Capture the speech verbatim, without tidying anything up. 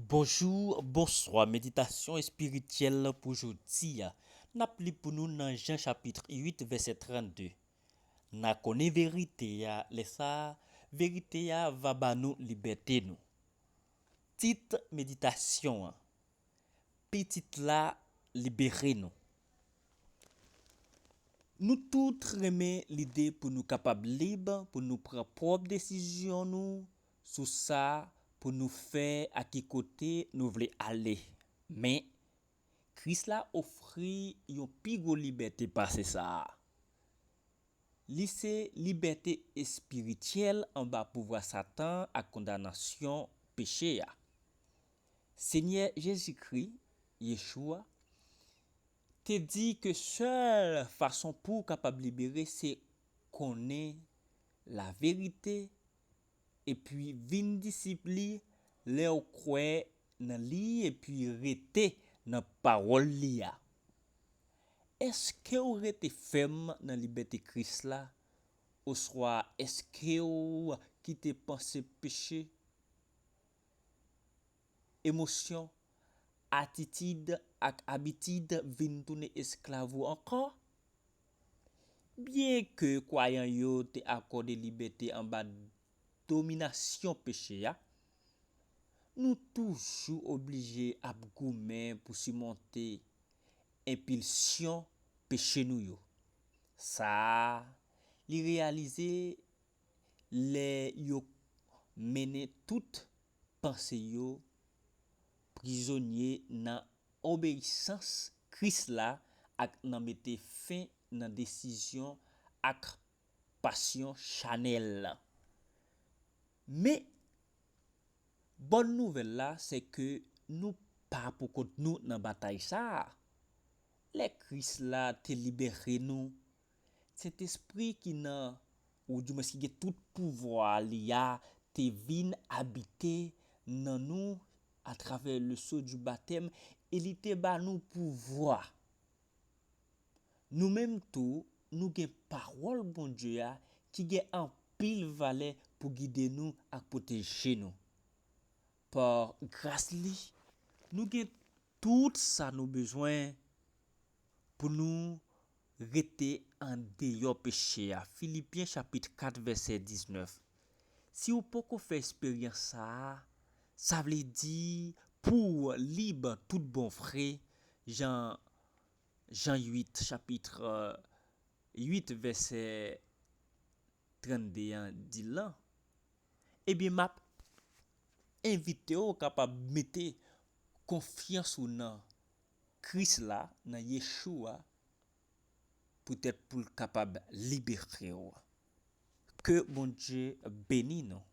Bonjou, bonswa. Meditasyon espirityèl pou jodi a. N ap li pou nou nan Jan chapit uit, vèsè trannde. N a konnen verite a, lè sa a, verite a va ba nou libète nou. Tit meditasyon an, Pitit la libere nou. Nou tout renmen lide pou nou kapab lib, pou nou pran pwòp desizyon nou sou sa pou nou fè, a ki kote nou vle ale. Men, Kris la ofri yon pi gwo libète pase sa a. Li se libète espirityèl anba pouvwa Satan ak kondanasyon peche a. Senyè Jezikri, Yeshua, te di ke sèl fason pou w kapab libere se konnen laverite epi vin disip li lè w kwè nan li epi rete nan pawòl li a. Èske w rete fèm nan libète Kris la, oswa èske w kite panse peche, emosyon, atitid ak abitid vin tounen esklav ou ankò? Byenke kwayan yo te akòde libète anba dominasyon peche a, nou toujou oblije ap goumen pou simonte enpilsyon peche nou yo. Sa a, li reyalize lè yo mennen tout panse yo prizonye nan obeyisans Kris la ak nan mete fen nan desizyon ak pasyon chanèl. Men, bòn nouvèl la, se ke nou pa poukont nou nan batay sa a. Lè Kris la te libere nou, Sentespri ki nan, oudimwens ki gen tout pouvwa li a, te vin abite nan nou atravè le sceau du baptême, e li te ba nou pouvwa. Nou menm tou, nou gen pawòl Bondye a ki gen anpil valè pou gide nou ak pwoteje nou. Pa gras li, nou gen tout sa nou bezwen pou nou rete andeyò peche a. Filipyen chapit kat vèsè diznèf. Si w poko fè esperyans sa a, sa vle di pou w lib tout bon vre, Jan, Jan uit, chapit uit, vèsè trannde an di lan, ebyen, m ap envite w kapab mete konfyans ou nan Kris la, nan Yeshua, poutèt pou l kapab libere w. Ke Bondye beni nou.